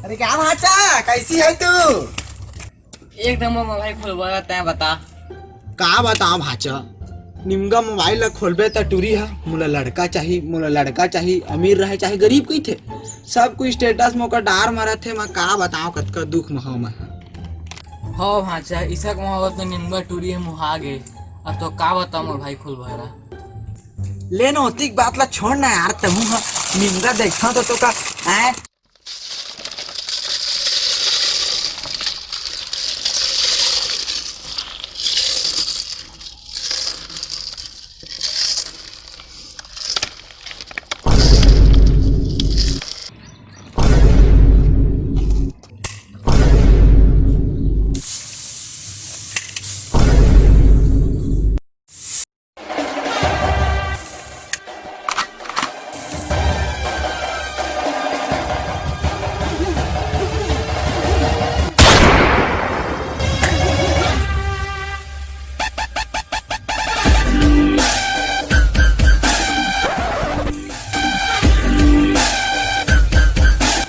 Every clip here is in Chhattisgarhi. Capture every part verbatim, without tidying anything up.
अरे का भांचा, कैसी है तू? एक नंबर मोबाइल खोलबा, तैं बता। का बताओ भांचा, निमगा मोबाइल ला खोलबे त टूरी ह, "मोला लड़का चाही, मोला लड़का चाही, अमीर रहे चाहे गरीब," कहिथे। सब कुछ स्टेटस में ओकर डार मारत हे, मैं का बताओ कतका दुख में हव मैं ह। हो भांचा, इसक में तो निमगा टूरी ह मुहा गे। अब तो का बताओ मोर भाई खोलबा ला। ले न, ओतिक बात ला छोड़ ना यार, तहूं ह निमगा देखा तो, तो का, हैं?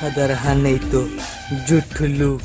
खदरहा नहीं तो जुठलू।